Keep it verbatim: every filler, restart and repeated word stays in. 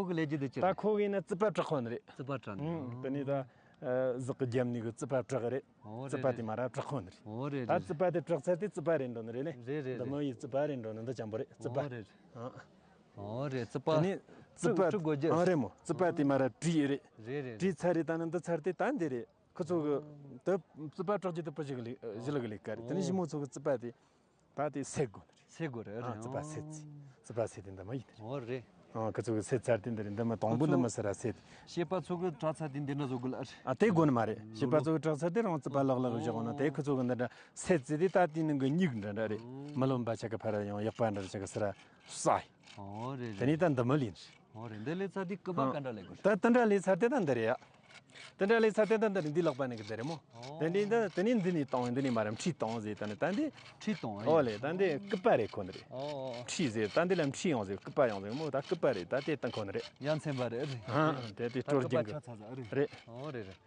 ཁོ་གི་ལས་རྒྱུ་དེ་ཅི་ད་རེད། ཁོ་གིས་ན་རྩིད་པ་བྲག་ཁོ་ནི་རེད། རྩིད་པ་བྲག་ནི། ཨུམ། དེ་ནས་ད་ཨ་ཟག་གི་རྒྱབ་ནས་གི་རྩིད་པ་བྲག་རེད། ཨོ་རེད། རྩིད་པ་རེད། དེ་མ་ར་བྲག་ཁོ་ནི་རེད། ཨོ་རེད། ད་རེད། རྩིད་པ་དེ་བྲག་ཚར་དུས་རྩིད་པ་རེད་འགྲོ་ནི་རེད་ནི། རེད་རེད། འདི་རེད། མོ་ཡི་རྩིད་པ་རེད་འགྲོ་ནི། འདི་ཅམ་པོ་རེད། རྩིད་པ། ཨོ་རེད། ཨ། ཨོ་རེད། རྩིད་པ། དེ་ནས་རྩིད་པ། བྲི་དགོས་རྒྱུ། ཨ་རེད་མོ། རྩིད་པ་དེ་མ་ར་བྲིས་རེད། རེད་རེད། བྲིས་ཚར་རེད། ད་ནི་འདི་ཚར་དུས་ད་འདི་རེད། ཁོ་ཚོ་གི་དེ་རྩིད་པ་བྲག་རྒྱུ་དེ་པོ་ཞིག་ལས་ཞི་ལུ་གི་ལས་ཀ་རེད། དེ་ནས་ཞི་མོ་ཚོ་གི་རྩིད་པ་དེ་ད་དེ་སེལ་དགོས་ནི་རེད། སེལ་དགོས་རེད། ཨ། རེད། རྩིད་པ་སེལ་རྩིས། རྩིད་པ་སེལ་དེ་འདི་མ་ཡིན་ནི་རེད། ཨོ་རེད། ཨ། ཁོ་ཚོ་གི་སེལ་ཚར་དེ་འདི་རེད། འདི་མ་དང་པོ་འདི་མ་ཟེར་ར་སེལ། བྱེད་པ་ཚོ་གི་བྲག་ཚར་དེ་འདི་འདྲ་བཟོ་དགོས་ལ་རེད། ཨ། དེ་དགོས་ནི་མ་རེད། བྱེད་པ་ཚོ་གི་བྲག་ཚར་དེ་རང་རྩིད་པ་ལག་ལག་བཞག་ན་དེ་ཁོ་ཚོ་གི་འདི་འདྲ་སེལ་རྩིས་དེ་ད་དེ་ནི་གི་མྱིག་འདྲ་འདྲ་རེད། མི་ལོན་པ་ཆ་གི་ཕ་ར་ཡང་ཡག་པ་འདྲ་ཆ་གི་ཟེར་ར་ས། ཨོ་རེད་དེ་རེད། ནས་ད་འདི་མ་ལིན། ཨོ་རེད། འདི་ལས་ཚར་དེ་སྐུད་པ་ག་འདྲ་ལས་དགོས། ད་དེ་འདྲ་ལས་ཚར་དེ་ད་འདི་རེད་ཡ། དེ་འདྲ་ལས་ཚར་དེ་ད་འདི་རེད། འདི་ལག་པ་ནས་གི་འདི་རེད་མོ། ཨོ། དེ་འདི་ད་དེ་ནས་འདི་ནས་བཏང་། འདི་ནས་མ་ར་འཁྲིས་བཏང་ཟེར། ད་ནི་ད་འདི། འཁྲིས་བཏང་། ཨོ་ལེ། ད་འདི་སྐུད་པ་རེད་ཁོ་འདི་རེད། ཨོ་ཨོ། འཁྲིས་ཟེར། ད་འདི་ལ་འཁྲིས་ཡོང་ཟེར། སྐུད་པ་ཡོང་ཟེར་མོ། ད་སྐུད་པ་རེད། ད་དེ་ད་ཁོ་ནི་རེད། ཡ་མཚན་པ་རེད། རེད། ཨ། དེ་དེ་ད་སྐུད་པ་སྤྲོ་རྒྱུན་གི་ཆགས་ཚར་ཚར་རེད། རེད། ཨོ་རེད་རེད།